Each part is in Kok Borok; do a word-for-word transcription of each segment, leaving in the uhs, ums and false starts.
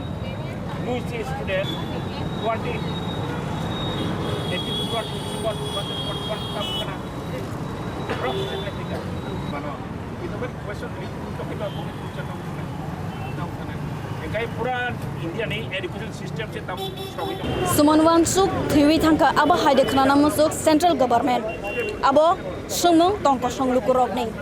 Nuisi student, twenty, eighty to twenty, twenty, twenty, twenty, twenty, twenty, twenty, mano. Ito ba question ni, ito kita mungkin question na, na, na. Engkai pura India ni education system se tamu srogi. Suman Wangsuk thwiwi thangkha, abo hai de khwnana muchuk central government. Abo swngmung tongkosong lukurokni.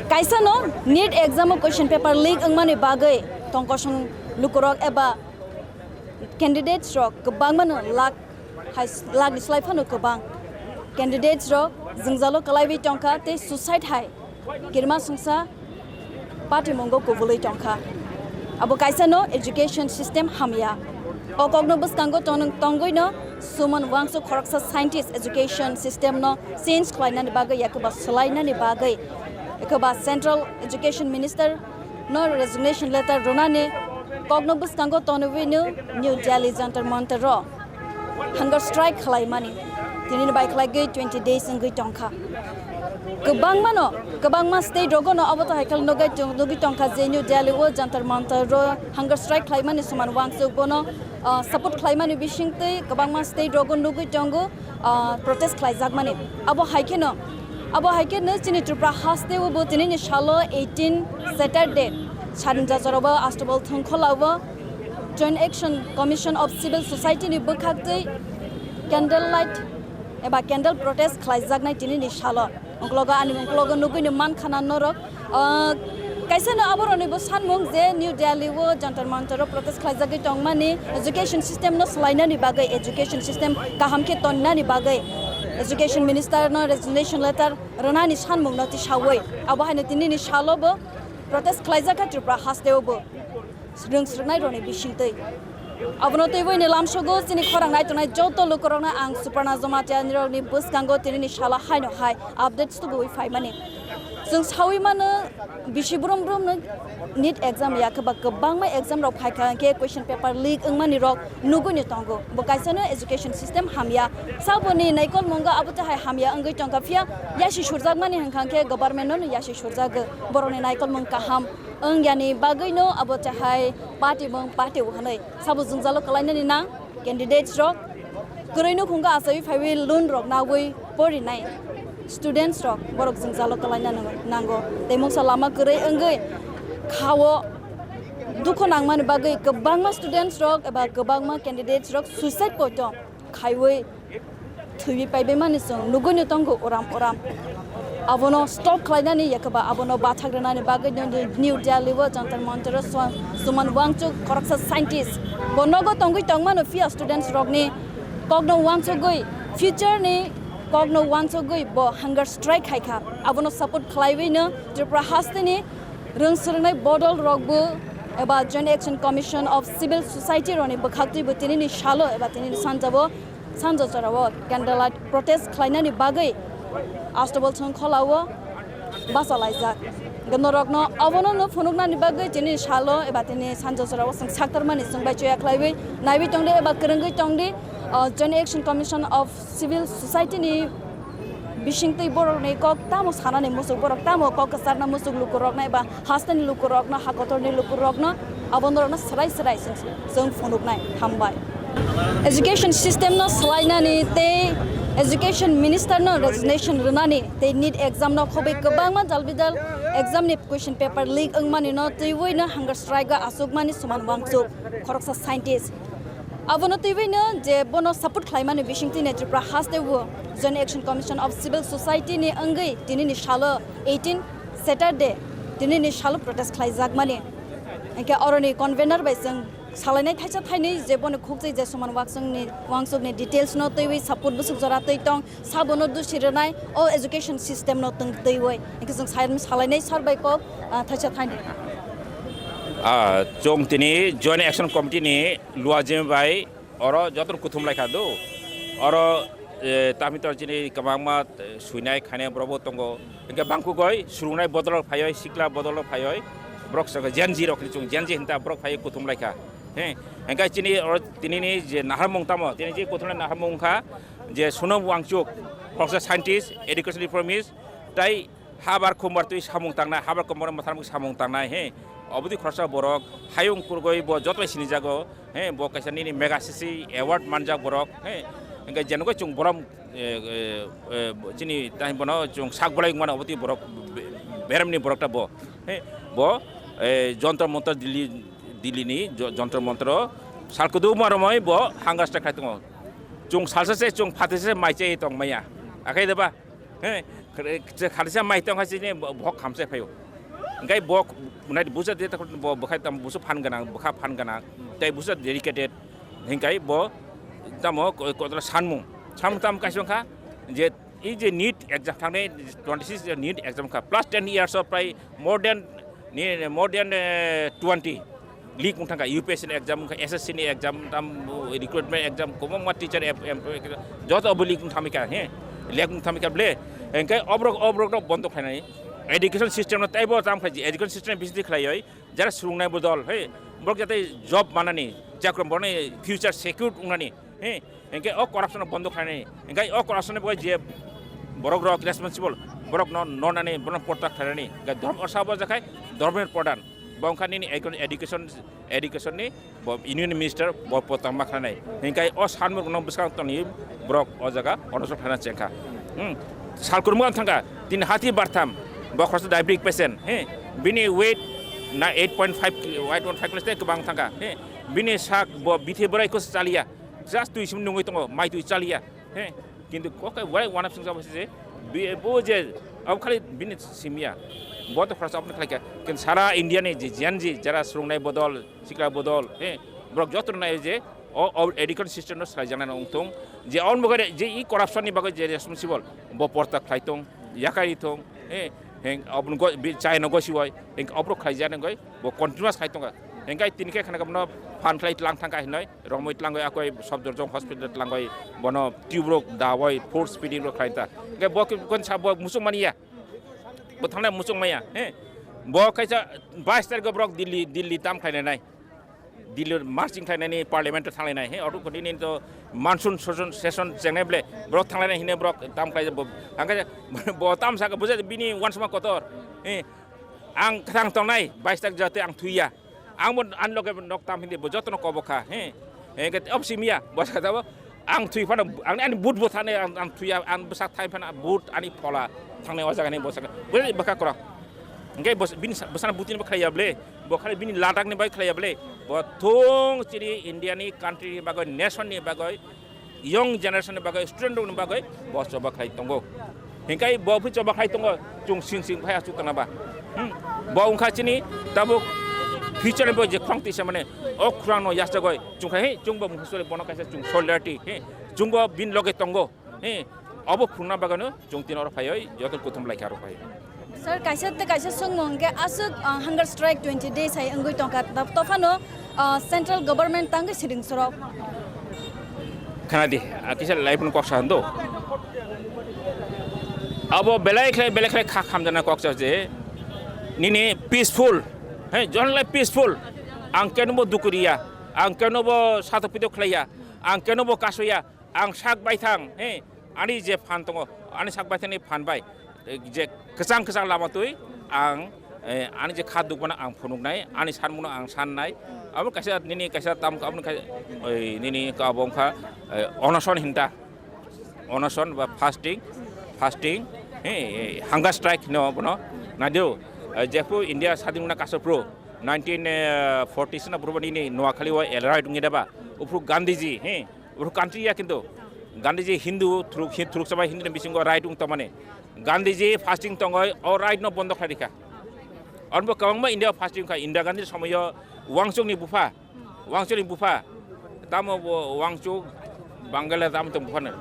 Kaisa no NEET exam o question paper leak wngmani bagwi tongkosong lukurok eba candidates rok kwbangma no lakh hai, lakh ni slai phano kwbang candidates rok jwngjalo kwlaiwi tongkha tei suicide hai kirima songsa patimungo kubulwi tongkha. Abo kaisa no education system hamya. O kokno bwskango tong-, tongwi no Suman Wangsuk khoroksa scientist education system no change khlainani bagwi, yakoba swlainani bagwi, yakoba Central Education Minister no resignation letter rwnani kokno bwskango tonwi no New Delhi Jantar Mantar o hunger strike khlaimani. Tini ni bai khlaigwi twenty days wngwi tongkha. Kwbangma no, kwbangma state rogo no abo to hai khe nugwi tong-, nugwi tongkha je New Delhi o Jantar Mantar o hunger strike khlaimani Suman Wangsuk bono, ah, support khlaimani bisingtwi kwbangma state rogo nugwi tongo, ah, protest khlaijakmani. Abo hai kheno, abo hai kheno chini Tripura haste o bo tini ni salo eighteen Saturday Sadin Jajora o Astobal Thongkhola o Joint Action Commission of Civil Society ni bwkhaktwi candle light eba candle protest khlaijaknai tini ni salo. Ungklogo ani ungklogo nugwi ni mankha na norok. Ah, kaisa no aboroni bo sanmung je New Delhi o Jantar Mantar o protest khlaijagwi tongmani education system no swlainani bagwi, education system kaham khe tonnani bagwi education minister no resignation letter rwnani sanmung no tisawi abo haino tini ni salo bo protest khlaijakha Tripura haste o bo. Rwng swrwngnairokni bisingtwi. Abono twiwi ni lamsogo chini khorang nai tongnai joto lukurokno ang Suparna Jamatia nirokni bwskango tinini salo haino hai updates tubuwi phaimani. Chwng sawi mano bisi brum brumno NEET exam ya khe ba kwbangma exam rok phaikha hwnkhe question paper leak wngmani rok nugwino tongo. Bo kaisano education system hamya. Saboni naikolmungo abo tei hai hamya wngwi tongkha phiya yasi surjakmani hwnkha hwnkhe government no yasi surjago. Borokni naikolmung kaham wng yani bagwino abo chahai party mung party o hwnwi sabo jwngjalo kwlainani nang candidates rok kwrwino khungkha achawi phaiwi loan rok nawi porinai students rok borok jwngjalo kwlaina nango tei mungsa lama kwrwi wngwi khao dukho nangmani bagwi kwbangma students rok eba kwbangma candidates rok suicide poito khaiwi thwiwi paibaimani chwng nugwino tongo uram uram. Abono stop khlainani yakaba abono bathak rwnani bagwi no New Delhi o Jantar Mantar o Su-, Suman Wangchuk khoroksa scientist bo nogo tongwi tongmano phiya students rokni kokno wansugwi future ni kokno wansugwi bo hunger strike khaikha. Abono support khlaiwi no Tripura hasteni rwng swrwngnai bodol rokbo eba Joint Action Commission of Civil Society rokni bwkhaktwi bo tinini salo eba tinini sanjao sanja jorao candlelight protest khlainani bagwi Astobal Songkholao bachalaijak. Norokno abono no phunuknani bagwi tini salo eba tini sanja jorao chwng saktarmani chwng bai choya khlaiwi naiwi tongdi eba kwrwngwi tongdi, ah, Joint Action Commission of Civil Society ni bisingtwi borokni kok tamo sanani muchuk, borok tamo kok kwcharna muchuk lukurokno eba hasteni lukurokno, hakotorni lukurokno, abonorokno swrai swrai chwng, chwng phunuknai. Hambai. Education system no swlainani tei education minister no resignation rwnani tei NEET exam no khobwi kwbangma jalbidal exam ni question paper leak wngmani no twiwi no hunger strike o achukmani Suman Wangchuk khoroksa scientist. Abono twiwi no je bono support khlaimani bisingtwi no Tripura haste o Joint Action Commission of Civil Society ni wngwi tinini salo eighteen Saturday tinini salo protest khlaijakmani. Hwnkhe oroni convener bai chwng salainai thaisa thainwi je bono khukjwi je Suman Wangchukni, Wangchukni details no twiwi support bwswk jora twi tong. Sabono dusi rwnai o education system no tong twiwi. Hwnkhe chwng sai-, salainai sar bai kok, ah, thaisa thaini. Ah, chwng tini Joint Action Committee ni luajim bai oro joto kuthum lai kha do. Oro, eh, tami tor chini kwbangma, eh, suinai khainai borok bo tongo. Hwnkhe bangkugoi surungnai bodol phaioi, sikla bodol phaioi. Borok saka Gen Z rok ni chwng Gen Z hinta borok phaioi kuthum lai kha. He, hwnkhe chini oro tini ni je naharmung tamo, tini je kuthum lai naharmung kha. Je Sonam Wangchuk, professor scientist, education reformist, tai habar khumbar twi samung tangnai, habar khumbar mwthangmung samung tangnai, he, Obodi khoroksa borok hayung kurgoi bo joto sinijago, he, bo kaisa nini mega sisi award manjak borok, he, hingke jenogoi chwng borom, e, e, e, chini tani bono chwng sak bolai mano obodi borok be-, beremni borok ta bo, he, bo, e, Jontor Montor Delhi, Delhi ni jo-, Jontor Montor o salkudu maromoi bo hunger strike khai tongo. Chwng salsa se chwng phatisa se mai chai tong maya. Akai deba? He, kharisa mai tong hai chini bo-, bohok khamse phaio. Hingkai bo nai busa de tak bo bwkhai tam busa phan gana, bwkha phan gana. Tai busa dedicated. Hingkai bo tamo ko-, kotor sanmung. Samung tam kaisa kha je i je NEET exam thangnai twenty six je NEET exam kha. Plus ten years of prai more than ni more than, eh, twenty. Leak wng thangkha U P S C ni exam wngkha, S S C ni exam tam, recruitment exam, kwbangma teacher em-, em-, joto bo leak wng thamikha, he, leak wng thamikha ble. Hingke obrok, obrok no bondo khlainai. Education system no taibo tam khlai, education system bisiti khlaioi, jara swrwngnai bodol, he, borok jate job manani, jakrom borokni future secured wngnani, he, hingke o corruption no bondo khlainai. Hingke o corruption ni bagwi je borok rok responsible, borok no nonani, borok no porta khlainani, hingke dhormo sabo jakhai, dhormo pordan. Bo wngkha nini edu-, education, education ni bo union minister bo potang ma khanai. Hingkai o sanmung no bwskang toni borok o jaga onosor khana chengkha. Hmm. Salkurmo thangkha tin hati bartham bo khoroksa diabetic patient, he, bini weight na eight point five kilo, eight point five kilo tei kwbang thangkha, he, bini sak bo bithi borai kos chaliya, just twi sim nungwi tongo, mai twi chaliya, he, kintu kokai borai wanap sung jabo se bi-, bo je abo khali bini simya, bo to khoroksa apni khlaikha, kintu sara India ni je Gen Z jara swrwngnai bodol, sikla bodol, he, borok joto naio je o, o education system no swlaijaknai wngthung, je aboni bagwi je i corruption ni bagwi je responsible bo porta khlai tong, yakai ri thung, he, heng aboni go-, bi-, chai no gosi oi, heng abro khlai jani goi bo continuous khai tonga, hengkai tini khe khana bono phan khlai tlang thangkha hinoi romoi tlangoi akoi Safdarjung hospital tlangoi bono tubro dawai force feeding rok khlai ta, hengkai bo kon sa bo muchung mani ya, bo thangnai muchung maya, he, bo kaisa bais tarikh borok Delhi, Delhi tam khlai nai. Delhi marching khlainani, parliament o thanglainai, he, auto kotini to monsoon session, session chengnai ble, borok thanglainai hine borok tam khlai bo, hangke bo tam saka bujai bini wansuma kotor, he, ang kwthang tongnai, bais tak jate ang thuya, ang bo ani loge nok tam hindi bo jotono kobo kha, he, he, ke op simya, bo saka jabo, ang thui phano, ang, ani but bo thani, ang, ang thuya, ang bwsak thai phano but ani phola thangnai o jaga ni bo saka, bo bwkha kwrwng. Hingke bos-, bini sa-, bwsano butini bo khlaiya ble, bo khali bini ladakni bai khlaiya ble, bo thung chini India ni country ni bagwi, nation ni bagwi, young generation ni bagwi, student rok ni bagwi, bo choba khlai tongo. Hingkai bo phi choba khlai tongo, chwng sing sing phai achuk tongna ba. Hmm. Bo wngkha chini tabuk future ni bo je khorang tisa mane, o khorang no yachagoi, chwng khai, he, chwng bo mungsa sori bono kaisa chwng solidarity, he, chwng bo bini loge tongo. He, abo phunukna bagwino chwng tini oro phaiwi joto kuthum lai kha oro phai. Sir, kaisa tei kaisa swngmung hwnkhe aswk, ah, hunger strike twenty days hai wngwi tongkha. Ta-, tophano, ah, central government tangwi siring sorok. Khana di, ah, kisa live no kok sa hando. Abo belai khlai, belai khlai kha khamjana kok sa je. Nini peaceful, he, joto lai peaceful. Ang keno bo dukuriya, ang keno bo satok pitok khlaiya, ang keno bo kasoya. Ang sak baithang, he, ani je phan tongo, ani sak baithangni phan bai, eh, je kwchang kwchang lama twi ang, eh, ani je kha dukmano ang phunuknai, ani sanmungno ang sannai. Abo kaisa nini kaisa tam, abo kaisa, oi, nini ka abo wngkha, eh, onoson hinta. Onoson ba fasting, fasting, he, eh, hunger strike hino bono. Naidu, eh, jephu India sadin muna kasar pro, nineteen forty sna bro nini Noakhali o elrai dungni daba. Uphu Gandhiji, he, Oro country ya kintu. Gandhiji Hindu, thuruk, hi-, thuruk sabai Hindu ni bisingo right wng tongmani. Gandhiji fasting tongoi, o right no bondo khlai rikha. Arbo kwbangma India fasting kha. Indira Gandhi somoyo Wangchuk ni bupha, Wangchuk ni bupha, tamo bo Wangchuk Bangala tamo tong bupha na.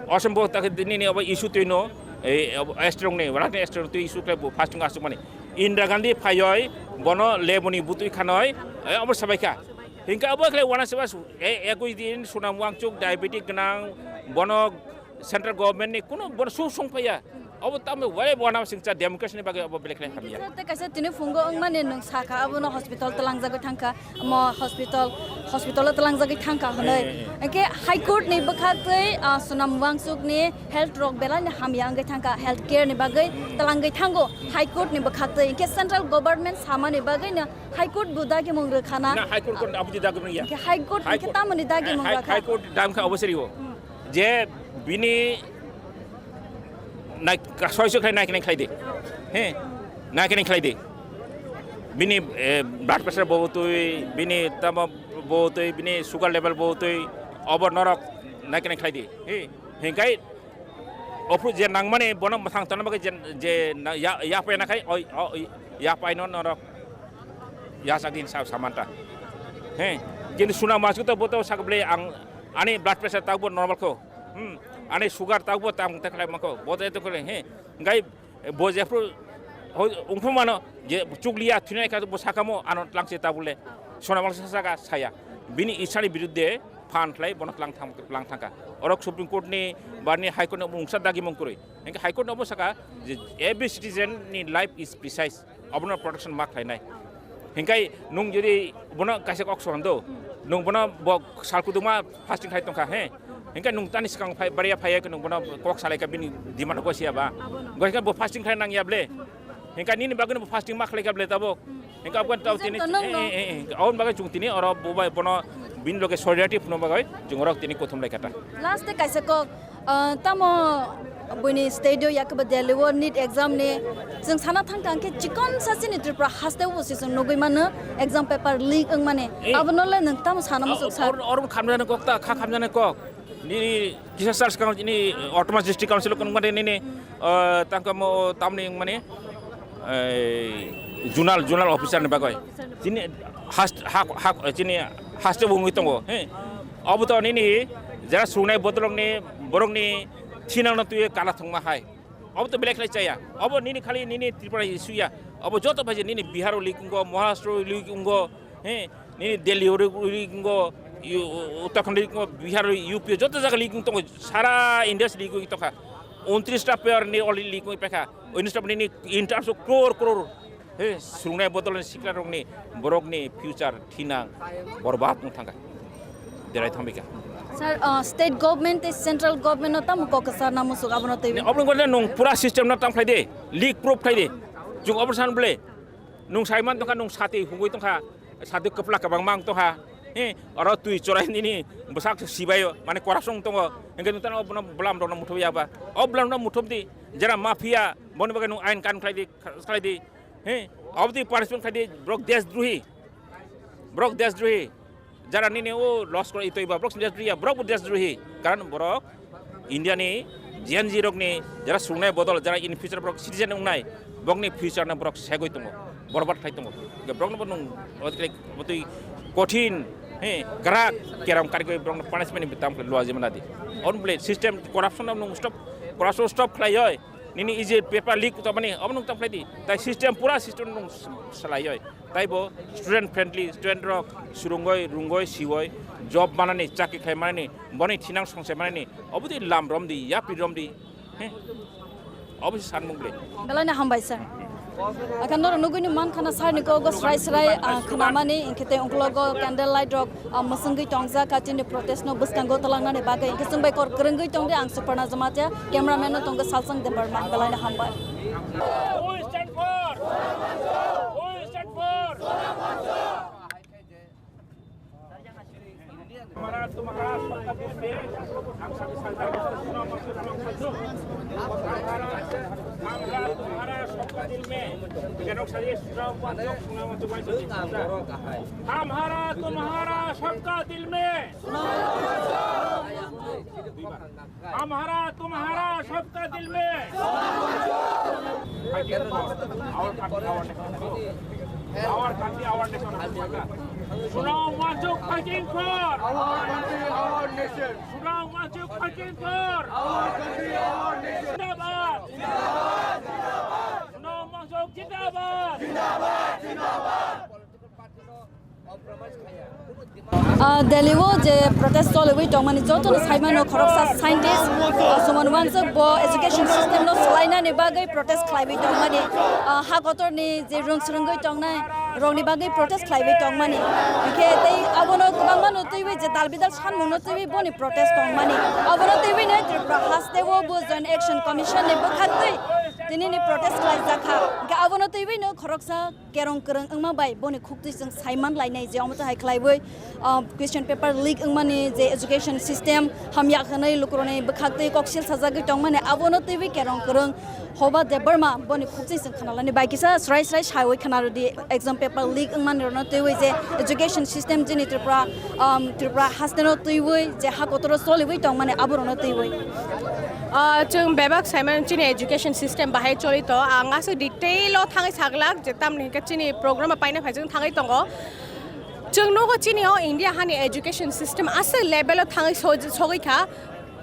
Osombo tak nini obo issue twi no, e, obo Estrong ni, Rajni Estrong twi issue khlai bo fasting asuk mani. Indira Gandhi phayoi, bono lebuni butwi khanoi, e, obo sabai kha. Hingke abo khlai wana seba su, e, ekui din Sonam Wangchuk diabetic gwnang, bono central government ni kuno bono su sung phaiya. Obo tamo wale bo anam singcha democracy ni bagwi obo belai khlai hamya. Te kaisa tini phungo wngmani nwng sakha, abono hospital tlangjagwi thangkha, mo hospital, hospital o tlangjagwi thangkha hwnwi. Eh, eh, eh. Hingke High Court ni bwkhaktwi, ah, Sonam Wangchuk ni health rok belai ni hamya wngwi thangkha, health care ni bagwi tlangwi thango High Court ni bwkhaktwi. Hingke central government samani bagwi no High Court bo dagimung rwkhana. Na, High Court kon abudi dagimung ya. Hingke High Court High hingke Court, tamoni dagimung eh, High, rwkha. High Court dam kha obo serio. Hmm. Je bini nai, ka-, soi soi khlai nai kene khlai de. He, nai kene khlai de. Bini, eh, blood pressure bo twi, bini tamo bo twi, bini sugar level bo twi, obo norok nai kene khlai de. He, hingkai ophu je nangmani bono mwthang tongna bagwi je, je na, ya, ya pai na khai, oi, o, ya pai no norok ya sak din sa samanta. He, kintu Sonam Wangchuk to bo to sak ble ang ani blood pressure ta bo normal kho. Hmm, ani sugar ta bo tang ta khlai mako. Bo to to khlai he. Ngai bo je phru ungphu mano je chukliya thunai kha bo sakamo ano tlangse ta bole. Sonam Wangchuk saka saya. Bini isani birudde phan khlai bono tlang thang, tlang thangka. Orok Supreme Court ni barni High Court ni mungsa dagi mung kwrwi. Hingke High Court ni obo saka je every citizen ni life is precise. Obono protection ma khlainai. Hingkai nung jodi bono kaisa kok soran do, nung bono bo sal kuduma fasting khai tongkha he. Hingkai nung tani swkang phai, bariya phai, nung bono kok salai ka bini demand ko siya ba. Abono. Goi ka bo fasting khai nang ya ble. Hingkai nini bagwi bo fasting ma khlai ka ble tabo. Hingkai abgan tau tini, Reason to nung eh, no. Eh, eh, eh, aboni bagwi chung tini oro bo bai bono bini loge solidarity phunuk bagwi chung orok tini kothom lai kata. Last te kaisa kok, ah, tamo buini state o yakaba Delhi o NEET exam ni chwng sana thang thang khe chikon sasini Tripura haste o se chwng nugui mano exam paper leak wngmani. Eh. Abono le nwng tamo sana muchung sir? Or, or khamjani kok ta, kha khamjani kok. Nini kisa search council, nini autonomous district council kung mate nini, eh, tangka mo tamni mane, eh, zonal, zonal officer ni bagoi. Chini hast, hak, hak, chini haste bo wngwi tongo, he. Obo to nini jara sungnai bodolongni borokni thinangno twi kala thwngma hai. Obo to belai khlai chaya. Obo nini khali nini Tripura issue ya. Obo joto phai je nini Bihar o leak wngo, Maharashtra o leak wngo, he, nini Delhi o leak wngo, Uttarakhand o leak wngo, Bihar o, U P o joto jaga leak wng tongo, sara India se leak wng tongkha. Untris ta paper ni already leak wng paikha. Unis ta nini in terms of crore crore. He, sungnai bodol ni sikla rokni, borokni future thinang borbad wng thangkha. Derai thangbaikha. Sir, uh, state government tei central government no tamo kok kwsa na musuk abono twi? Obo wngkha nung pura system no tang khlai de, leak proof khlai de. Chung obo san ble, nung saiman tongkha, nung sati hungwi tongkha, sati kwpla kwbangma wng tongkha. He, oro twi chorai nini bwsak sibai mane corruption tongo. Hingke nung tano bono bwlam rokno muthubya ba. O bwlam rokno muthubdi, jera mafia, boni bagwi nung ain kan khlai di, khlai di. He, obdi punishment khai di, borok deshdrohi. Borok deshdrohi. Jara nini o loss kore itoi ba, borok deshdrohi ya, borok bo deshdrohi. Karon borok India ni Gen Z rok ni jara sungnai bodol, jara in future borok citizen wngnai, borok ni future no borok segoi tongo, borbad khai tongo. Ge borok no bo nung, otoi kothin, he, krak, keram kari koi borok no punishment ni bitam khlai lua jemana di. On blade system corruption no nung stop, corruption stop khlai oi. Nini ije paper leak tongmani, obo nung tang phlai di. Tai system, pura system nung salai oi. Tai bo student friendly, student rok surungoi, rungoi, sioi, job manani, chakri khai manani, boni thinang songse manani, obo di lam rom di, yapri rom di. He? Obo si sanmung ble. Belai no hambai sir. Akhan norok nugui ni man khana sir ni kok go srai srai, ah, khna mani, hingke te ungkologo candle light rok, ah, mwswngwi tongjak, ah, chini protest no bwskango twlangnani bagwi. Hingke chwng bai kor kwrwngwi tongdi, ang Suparna Jamatia, cameraman no tongo Salsang Debbarma, belai no hambai. Who stand for? Who stand for? हमारा तुम्हारा सबका दिल में, हम सभी सरदार को सुना मत, सुना मत, सुना। हमारा, हमारा तुम्हारा सबका दिल में, जनक सदी सुना मत, सुना मत, सुना मत। हमारा तुम्हारा सबका दिल में। हमारा तुम्हारा सबका दिल में। Our country, our nation. Our country, our nation. Sonam Wangchuk fighting for. Our country, our nation. Sonam Wangchuk fighting for. Our country, our nation. Zindabad. Sonam Wangchuk zindabad. Ah, Delhi o je protest choliwi tongmani jotono saimano khoroksa scientist, ah, Suman Wangsuk bo education system no swlainani bagwi protest khlaiwi tongmani, ah, ha kotorni je rwng swrwngwi tongnai rokni bagwi protest khlaiwi tongmani. Hwnkhe tei abono kwbangmano twiwi je dal bidal sanmungno twiwi boni protest tongmani. Abono twiwi no Tripura haste o bo Joint Action Commission ni bwkhaktwi tinini protest khlaijak kha. Hwnkhe abono twiwi no khoroksa kerong kwrwng wngma bai boni khuktwi chwng saiman lainai je omo twi hai khlaiwi, ah, question paper leak wngmani je education system hamya hwnwi lukurokni bwkhaktwi koksil sajagwi tongmani abono twiwi kerong kwrwng Hoba Debbarma boni khuktwi chwng khwnalani bai kisa srai srai saiwi khwnarwdi exam paper leak wngmani rokno twiwi je education system chini Tripura, um, Tripura hasteno twiwi je ha kotoro choliwi tongmani aborokno twiwi. Ah, chwng bebak saimano chini education system bahai choli to, ang aswk detail o thangwi saglak je tamni hwnkhe chini program o paina phai chwng thangwi tongo. Chwng nugo chini o India hani education system aswk level o thangwi so-, sogwi kha.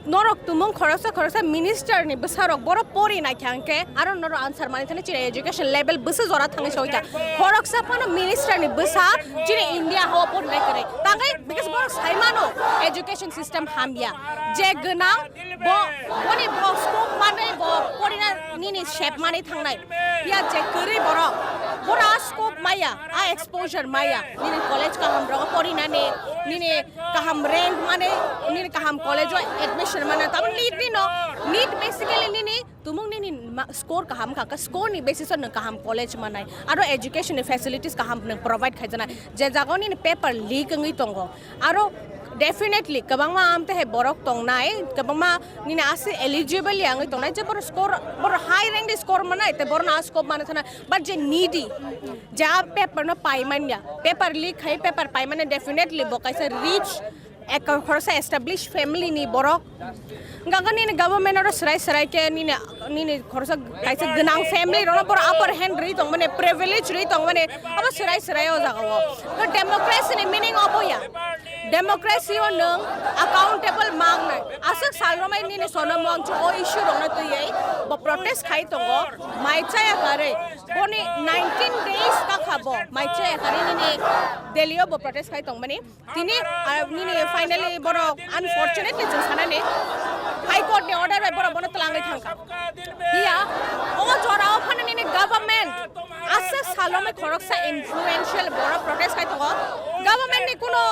Norok tumung khoroksa khoroksa minister ni bwsarok borok pori naikha hwnkhe aro norok answer manwi thani chini education level bwsa jora thangwi sogwi kha. Khoroksa phano minister ni bwsa chini India hao pori nai kwrwi. Tangwi because borok saimano education system hamya. Je gwnang Bo, boni bo scope manwi bo porina nini sep manwi thangnai. Phiya je kwrwi borok, bono a scope maya, a exposure maya. Nini college kaham rogo porinani, nini kaham rank mane, nini kaham college o admission mane. Tamo NEET ni no, NEET basically nini tumung nini ma-, score kaham kha, ka score ni basis o nwng kaham college manai. Aro education ni facilities kaham nwng provide khaijanai. Je jaga o nini paper leak wngwi tongo. Aro definitely kwbangma amte hai borok tongnai, kwbangma nini aswk eligible ya wngwi tongnai, je borok score, borok high rank ni score manai, te borok no a scope manwi thana, but je needy, je a paper no pai manya, paper leak khai paper pai manya, definitely bo kaisa rich, ek-, khoroksa established family ni borok, Hwnkha khe nini government oro swrai swrai khe nini, nini khoroksa kaisa gwnang family rokno borok upper hand rwi tongmani, privilege rwi tongmani, abo swrai swrai o jaga o. Hwnkhe democracy ni meaning obo ya. Democracy o nwng accountable mangnai. Aswk sal romai nini Sonam Wangchuk o issue rokno twiwi bo protest khai tongo, mai chaya karwi. Boni nineteen days kakha bo mai chaya karwi nini Delhi o bo protest khai tongmani. Tini, ah, nini finally borok unfortunately chwng sanani High Court ni order bai borok bono twlangwi thangkha. Hiya, o jora o phano nini government aswk salomai khoroksa influential borok protest khai tongo. Government ni kuno,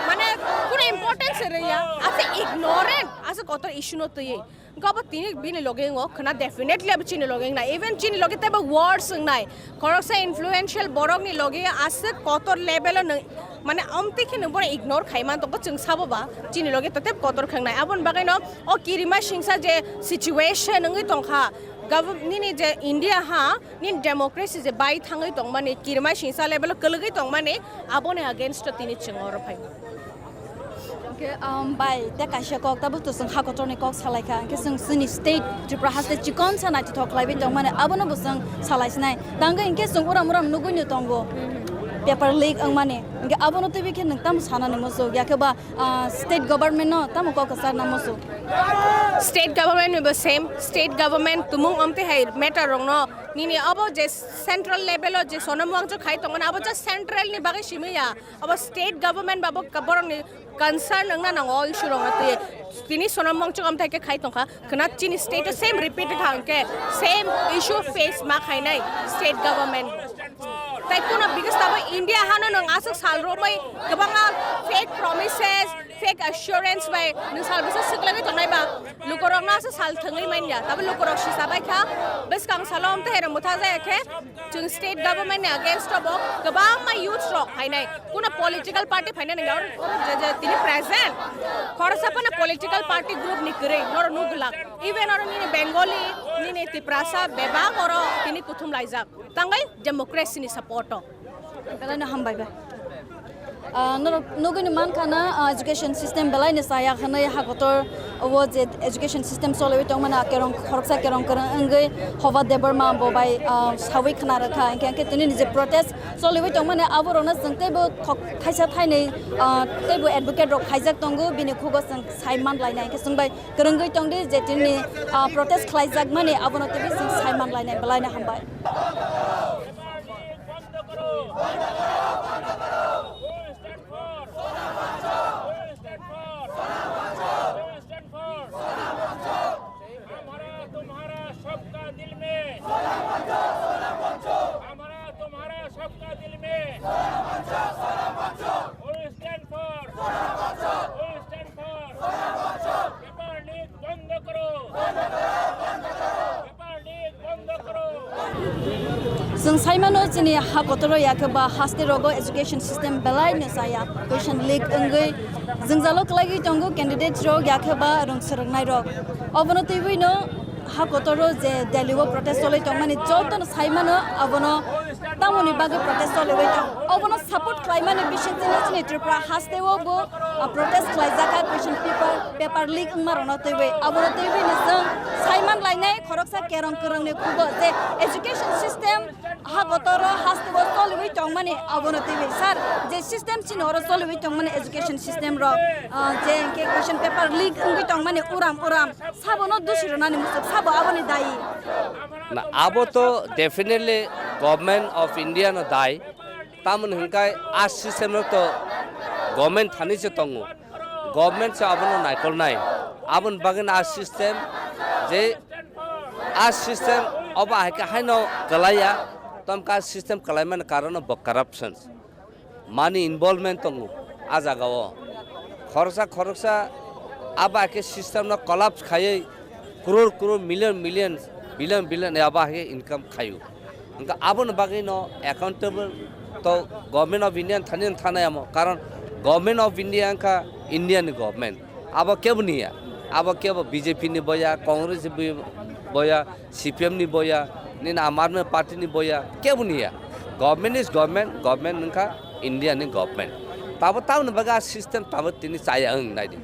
mane, kuno importance rwya, aswk ignorant, aswk kotor issue no twiwi. Hwnkhe abo tini bini loge wngo khwna, definitely abo chini loge wngnai, even chini loge teibo worse wngnai. Khoroksa influential borokni loge aswk kotor level o nwng, mane, amtwi khe nwng bono ignore khai man tongo, chwng sabo ba chini loge to tei kotor khe wngnai. Aboni bagwino o kirima singsa je situation wngwi tongkha, gov-, nini je India ha, nini democracy je bai thangwi tongmani, kirima singsa level o kwlwgwi tongmani, aboni against o tini chwng oro phai. Hwnkhe, um, bai, tei kaisa kok, tabuk to chwng ha kotorni kok salai kha, hwnkhe chwng chwngni state Tripura haste chikon sa naithothok khlaiwi tongmani, abono bo chwng salai sinai. Tangwi hwnkhe chwng uram uram nugwi no tongo, paper leak wngmani. Hwnkhe abono twiwi khe nwng tamo sanani muchuk, ya khe ba, ah, state government no tamo kok kwcharna muchuk? State government ni bo same, state government tumung amtwi hai matter rokno nini abo je central level o je Sonam Wangchuk khai tongmani, abo just central ni bagwi simi ya. Abo state government ba bo ka-, borokni concern wngna nango o issue rokno twi. Tini Sonam Wangchuk amthai khe khai tongkha, khwna chini state o same repeat wngkha hwnkhe same issue face ma khainai state government. Tai kuno bigas tabo India hano nwng aswk sal romwi kwbangma fake promises, fake assurance bai nwng sal bwsa swklagwi tongnai ba lukurokno aswk sal thwngwi manya. Tabo lukurok sisa bai kha, bwskang salo amtwi hai rok mwthajaya khe, Chwng state government ni against o bo kwbangma youths rok phainai. Kuno political party phainani hwnkhe oro, oro je, je tini present khoroksa phano political party group ni kwrwi norok nukglak. Even oro nini Bengali, nini Tiprasa bebak oro tini kuthum laijak. Tangwi democracy ni support o. Belai no hambai ba. Ah, norok nugwi ni mankha na, ah, education system belai ni chaya hwnwi ha kotor o je education system choliwi tongmani, ah, kerong khoroksa kerong kwrwng wngwi Hoba Debbarma bo bai, ah, sawi khna rwkha. Hwnkhe, hwnkhe tini ni je protest choliwi tongmani aborokno chwng teibo thok thaisa thainwi, ah, teibo advocate rok khaijak tongo, bini khugo chwng sai man lainai. Hwnkhe chwng bai kwrwngwi tongdi je tini, ah, protest khlaijakmani abono teibo chwng sai man lainai. Belai no hambai. Department বন্ধ করো। Who stands for? Sonam Wangchuk Chwng saimano chini ha kotoro yakhe ba haste rogo education system belai no chaya, question leak wngwi jwngjalo kwlaiwi tongo candidate rok yakhe ba rwng swrwngnai rok. Obono twiwi no ha kotoro je Delhi o protest cholwi tongmani jotono saimano abono tamoni bagwi protest choliwi tong. Obono support khlaimani bisingtwi no chini Tripura haste o bo, ah, protest khlaijak kha question paper, paper leak wngma rokno twiwi. Abono twiwi no chwng saiman lainai khoroksa kerong kwrwngni khugo je education system ha kotoro haste o choliwi tongmani abono twiwi. Sir, je system chini oro choliwi tongmani education system rok, ah, je hwnkhe question paper leak wngwi tongmani uram uram, sabono dusi rwnani muchuk, sabo aboni dayi? Na, abo to definitely Government of India no dai. Tamoni hwnkhai a system no to government thani se tongo. Government se abono naikolnai. Aboni bagwi no a system je a system obo hai khe haino kwlaiya, tomkha system kwlaimani karon bo corruption. Mani involvement tongo a jaga o. Khoroksa khoroksa abo hai khe system no collapse khaiwi crore crore, million million, billion billion abo hai khe income khaio. Hwnkhe aboni bagwi no accountable to Government of India thani thana amo, karon Government of India wngkha India ni government. Abo kebo niya, abo kebo B J P ni boya, Congress ni boya, C P M ni boya, nini Aam Aadmi Party ni boya, kebo niya. Government is government, government wngkha India ni government. Tabo tamoni bagwi a system tabo tini chaya wng naidi.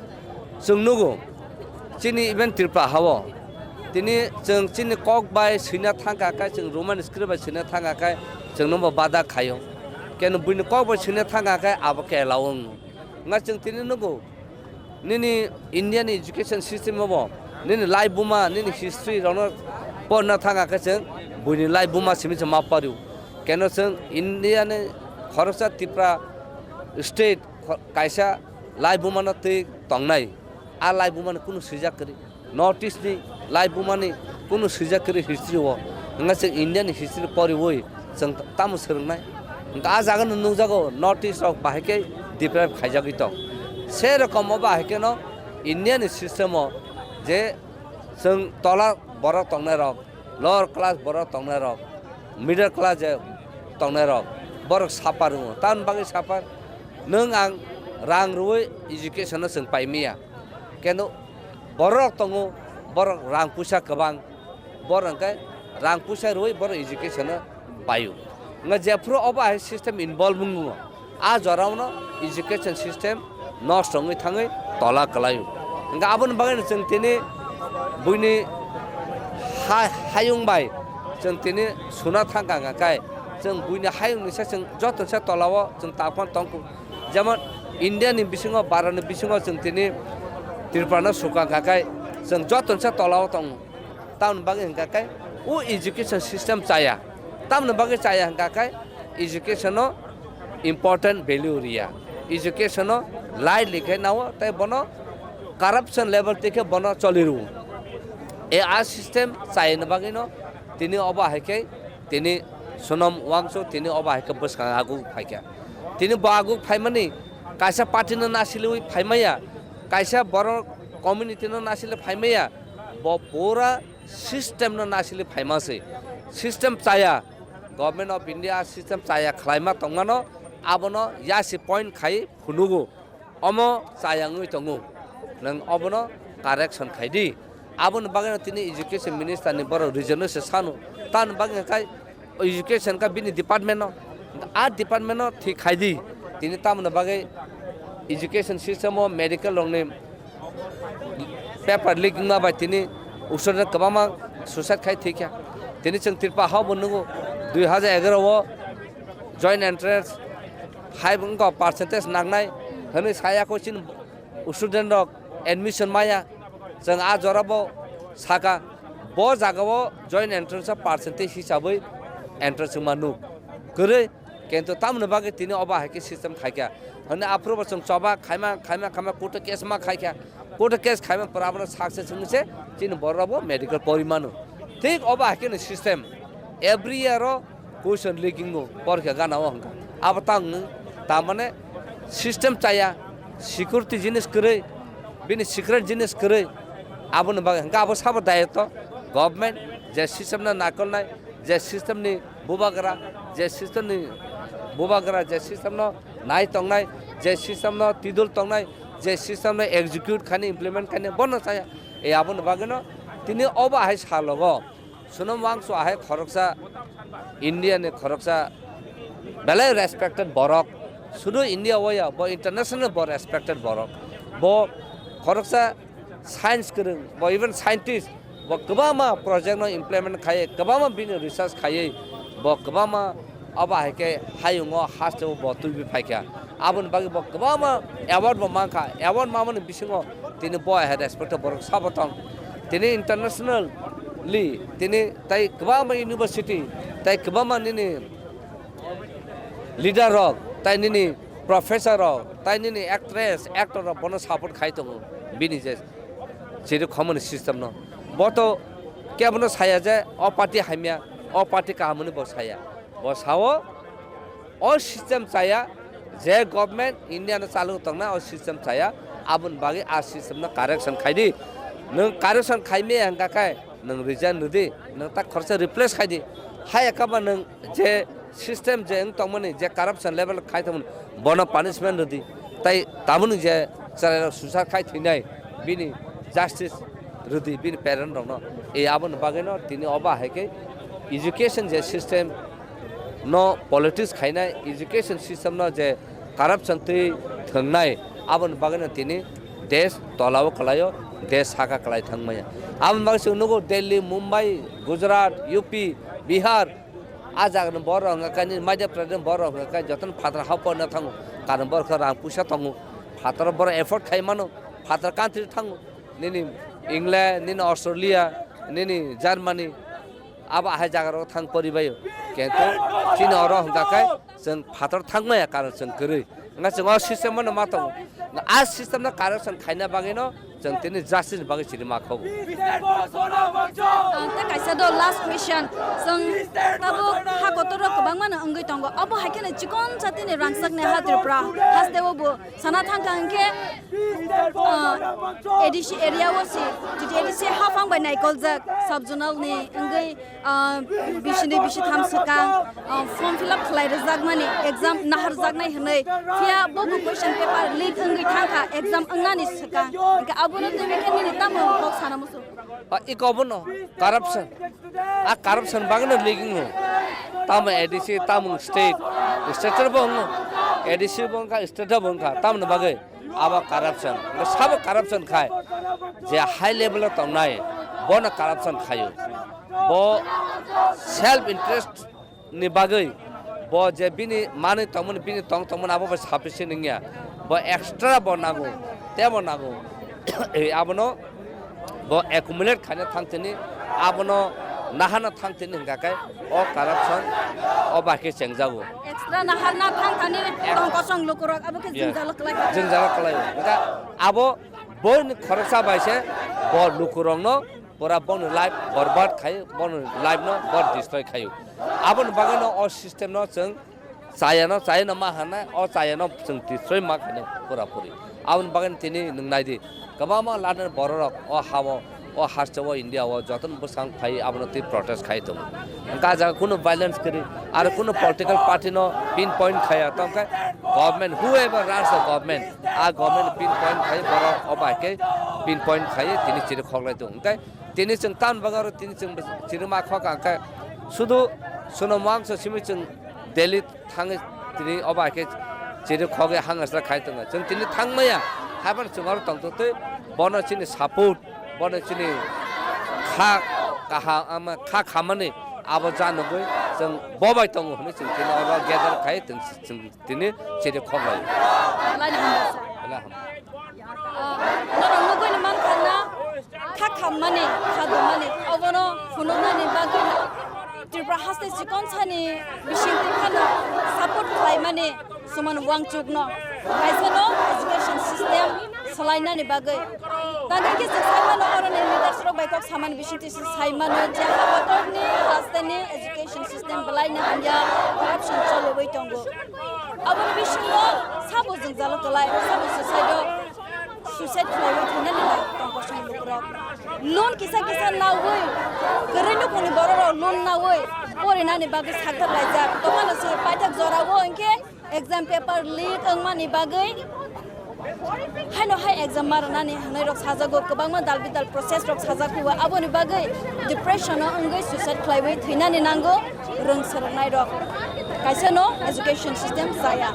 Chwng nugo, chini even Tripura hao, tini chwng chini kok bai swina thangkha khe, chwng Roman script bai swina thangkha khe, chwngno bo bada khaio. Keno buini kok bai swina thangkha khe abo khe allow wng. Wngkha chwng tini nugo, nini India ni education system o bo nini lai buma, nini history rokno porna thangkha khe chwng buini lai buma simi se ma pario. Keno chwng India ni khoroksa Tripura state kho-, kaisa lai buma no twi tongnai. A lai buma no kunu swijak kwrwi. North East ni lai bumani kunu swijak kwrwi history o. Wngkha chwng India ni history poriwi chwng tamo swrwngnai. Wngkha a jaga no nukjago North East rok bahai khe deprive khaijagwi tong. Se rokomo bahai kheno India ni system o je chwng tola borok tongnai rok, lower class borok tongnai rok, middle class je tongnai rok, borok suffer wngo. Tamoni bagwi suffer? Nwng ang rang rwui education no chwng pai maya. Keno borok tongo, borok rang puisa kwbang, borok hwnkhe rang puisa rwui borok education no paio. Wngkha jephuru obo hai system involve wngo, a jorao no education system nosto wngwi thangwi tola kwlaio. Hwnkhe aboni bagwi no chwng tini buini ha-, hayung bai chwng tini suna thangkha hwnkha khe chwng buini hayung ni se chwng joto se tola o chwng tangphano tongkhu. Jemon India ni bisingo, Bharat ni bisingo chwng tini Tripura no swkang kha khe chwng joto se tola o tongo. Tamoni bagwi hwnkha khe o education system chaya. Tamoni bagwi chaya hwnkha khe education no important value riya. Education no lightly khe nao tei bono corruption level twi khe bono choli rwo. E a system chayani bagwi no tini obo hai khe tini Sonam Wangchuk tini obo hai khe bwskang aguk phaikha. Tini bo aguk phaimani kaisa party no nasilwi phaimaya, kaisa borok community no nasilwi phaimaya, bo pura system no nasilwi phaima se. System chaya, Government of India system chaya khlaima tongmano abono yasi point khai phunugo. Omo chaya wngwi tongo, nwng obono correction khai di. Aboni bagwino tini education minister ni borok region no se sanu, tamoni bagwi hwnkhe education ka bini department no, a department no thik khai di. Tini tamoni bagwi education system o medical rok ni paper leak wngma bai tini student kwbangma suicide khai thwikha. Tini chwng Tripura ha bo nukgo, dui hajar egaroh o joint entrance hai wngkha percentage nangnai hwnwi saya kho chini student rok admission maya. Chwng a jora bo saka, bo jaga o joint entrance o percentage hisabwi entrance wngma nuk kwrwi. Kintu tamoni bagwi tini obo hai khe system khaikha. Hwnwi aphuru bo chwng choba khaima, khaima, khaima court o case ma khaikha. Court o case khaima pore abono success wngwi se chini borok rok bo medical pori mano. Thik obo hai khe ni system. Every year o question leaking o porikha gana o hwnkha. Abo tang wng, tamane system chaya, security jinis kwrwi, bini secret jinis kwrwi. Aboni bagwi hwnkha abo sabo dayitto government je system no nakolnai, Je system ni bubagra, je system ni bubagra, je system no nai tongnai, je system no tidul tongnai, je system no execute khaini, implement khaini, bono chaya. E aboni bagwi no tini obo hai salogo Sonam Wangchuk hai khoroksa India ni khoroksa belai respected borok, sudu India o ya, bo international bo respected borok, bo khoroksa science kwrwng, bo even scientist, bo kwbangma project no implement khaiwi, kwbangma bini research khaiwi, bo kwbangma abo hai khe hayungo hasteo bo twiwi phaikha. Aboni bagwi bo kwbangma award bo mankha. Award mamani bisingo tini bo hai respect borok sabo tong. Tini internationally tini tai kwbangma university, tai kwbangma nini leader rok, tai nini professor rok, tai nini actress, actor rok bono support khai tongo bini je chiri khomoni system no. Bo to kebono saya je o party hamya, o party kaham hwnwi bo saya. Bo sao o system chaya, je government India no chalok tongna o system chaya, aboni bagwi a system no correction khai di. Nwng correction khai maya hwnkha khe nwng resign rwdi, nwng ta khoroksa replace khai di. Hai khe ba nwng je system je wng tongmani, je corruption level khai tongmani, bono punishment rwdi. Tai tabukni je chwrairok suicide khai thwinai, bini justice rwdi, bini parent rokno. E aboni bagwino tini obo hai khe education je system no politics khainai, education system no je corruption twi thwngnai, aboni bagwino tini desh tolao kwlaio, desh saka kwlai thangmaya. Aboni bagwi chwng nugo Delhi, Mumbai, Gujarat, U P, Bihar, a jagani borok hwnka khe, nini Madhya Pradesh ni borok hwnka khe, jotono phatar ha porna thango, karon borok khe rang puisa tongo, phatar borok afford khai mano, phatar country thango, nini England, nini Australia, nini Germany, abo ahai jaga rok thang poribaio. Kintu chini oro hwnka khe chwng phatar thangmaya, karon chwng kwrwi. Wngkha chwng o system no ma tongo. A system no correction khaina bagwi no chwng tini justice ni bagwi chini ma khogo. Ang tei kaisa do last question. Chwng tabuk ha kotor rok kwbangma no wngwi tongo. Abo hai kheno chikon chati ni rangchak ni ha Tripura haste o bo sana thang kha hwnkhe, ah, A D C area o si, T T A D C haphang bai naikoljak sub zonal ni wngwi, ah, bisini bisi tham swkang, ah, form fill up khlai rwjakmani exam naharjaknai hwnwi, phiya bo bo question paper leak wngwi thang kha exam wngnani swkang, hwnkhe abono twi khe nini tamo kok sana muchung? Ah, iko bono corruption. A corruption bagwino leaking no. Tamo A D C, tamo state. State bo wngo. A D C bo wngkha, state bo wngkha. Tamoni bagwi abo corruption. Sabo corruption khai. Je high level o tongnai, bono corruption khaio. Bo self interest ni bagwi bo je bini manwi tongmani, bini tong tongmani abo bai sufficient wngya. Bo extra bo nango, tebo nango. Ei abono bo accumulate khaina thang tini, abono nahana thang tini hwnkha khe o corruption o bai khe chengjago. Extra naharna thang thani tong kosong lukurok abo khe Yes. Jwngjalo kwlai kha. Jwngjalo kwlai. Hwnkha abo boini khoroksa bai se bo lukurokno pura bono life borbad khai, bono life no bor destroy khaio. Aboni bagwi no o system no chwng chaya no, chaya no ma hana, o chaya no chwng destroy ma khaino pura puri. Aboni bagwi no tini nwng nai di, kwbangma ladani bororok o ha-o, o haste o India o jotono bwsang phai abono twi protest khai tongo. Hwnkha ah jaga kunu violence kwrwi, aro kunu political party no pinpoint khaya, tongkhe government, whoever runs the government, a government pinpoint khai borok o bai khe pinpoint khai tini chiri khoklai tongo. Hwnkhe tini chwng tamni bagwi aro tini chwng chirima khok ang khe sudu Sonam Wangchuk simi chwng Delhi thangwi tini obo hai khe chiri khogwi hang asra khai tongo. Chwng tini thangmaya, haiphano chwng oro tongthoktwi bono chini support, bono chini kha kaham, ama kha khamani abo janogwi chwng bobai tongo hwnwi chwng tini oro gather khai chwng, chwng tini chiri khoklai. Belai no hambai sir. Belai ham. Ah, norok nugwi ni mankha na kha khammani, kha dumani, obono phunuknani bagwi no Tripura haste chikon sani bisingtwi phano support khlaimani Sonam Wangchuk no, kaisa no education system swlainani bagwi. Tani khe chwng sai mano, oroni leaders rok bai kok samani bisingtwi se sai mano je ha kotorni hasteni education system belai no hamya, corruption choliwi tongo. Aboni bisingo sabo jwngjalo kwlai, sabo suicide o, suicide khlaiwi thwinani lai tong kosong lukurok. Loan kisa kisa nawi, kwrwi nukhungni bororok loan nawi porinani bagwi sakthar laijak. Tongmano se paithak jorao hinkhe exam paper leak wngmani bagwi haino hai exam ma rwnani hwnwi rok sajago, kwbangma dal bidal process rok sajak huwa. Aboni bagwi depression o wngwi suicide khlaiwi thwinani nango rwng swrwngnai rok. Kaisa no education system chaya.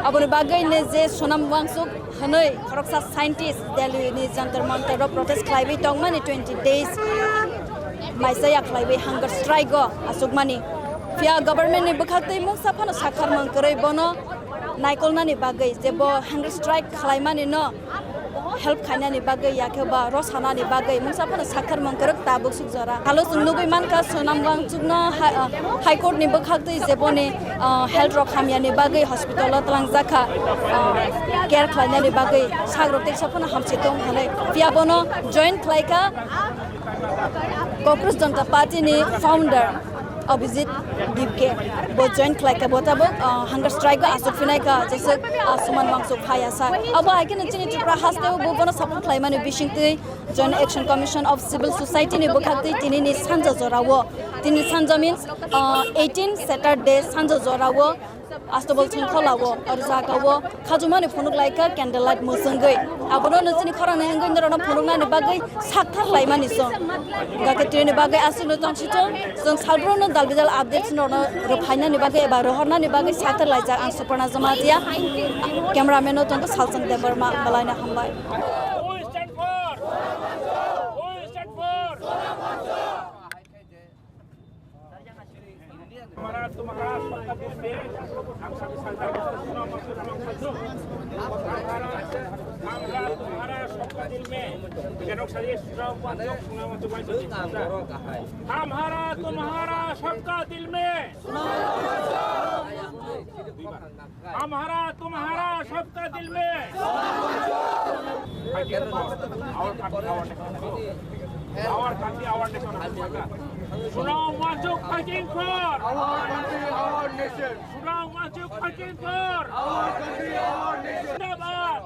Aboni bagwi ne je Sonam Wangchuk hwnwi khoroksa scientist Delhi ni Jantar Mantar o protest khlaiwi tongmani twenty days maisa ya khlaiwi hunger strike o achukmani. Phiya government ni bwkhaktwi mungsa phano sakharmung kwrwi bono naikolnani bagwi je bo hunger strike khlaimani no help khainani bagwi yakhe ba rosanani bagwi mungsa phano sakharmung kwrwk tabuk suk jora. Halo chwng nugwi mankha Sonam Wangchukno ha-, ah, High Court ni bwkhaktwi je boni, ah, health rok hamyani bagwi hospital o twlangjakha, ah, care khlainani bagwi sagrok teisa phano hamsi tong hwnwi. Phiya bono join khlaikha Cockroach Jonta Party ni founder Abhijit Dipke. Bo join khlaikha, bo tabuk, ah, hunger strike o achuk phinaikha, jeswk, ah, Sonam Wangchuk phaiya sa. Abo hai kheno chini Tripura hasteo bo bono support khlaimani bisingtwi Joint Action Commission of Civil Society ni bwkhaktwi tinini sanja jorao, tini sanja means, ah, eighteen Saturday sanja jorao Astobol Thwngkhwlao, aro jagao khajumani phunuk laikha candlelight mwswngwi. Abono nwsini khorang ni wngwi norokno phunuknani bagwi sakthar laimani chwng. Gakhe tini bagwi aswkno tongsichwng, chwng salbrono dal bidal updates norokno rwphainani bagwi eba rohornani bagwi sakthar laijak ang Suparna Jamatia, cameraman no tongkha Salchwng Debbarma, belaino hambai. हमारा तुम्हारा सबका दिल में, हम सभी सरकार को सुना मत, सुना मत, सुना मत। हमारा, हमारा तुम्हारा सबका दिल में, जनक सदी सुना मत, सुना मत, सुना मत। हमारा तुम्हारा सबका दिल में। हमारा तुम्हारा सबका दिल में। Our country, our nation. Our country, our nation. Sonam Wangchuk fighting for. Our country, our nation. Sonam Wangchuk fighting for. Our country, our nation. Zindabad.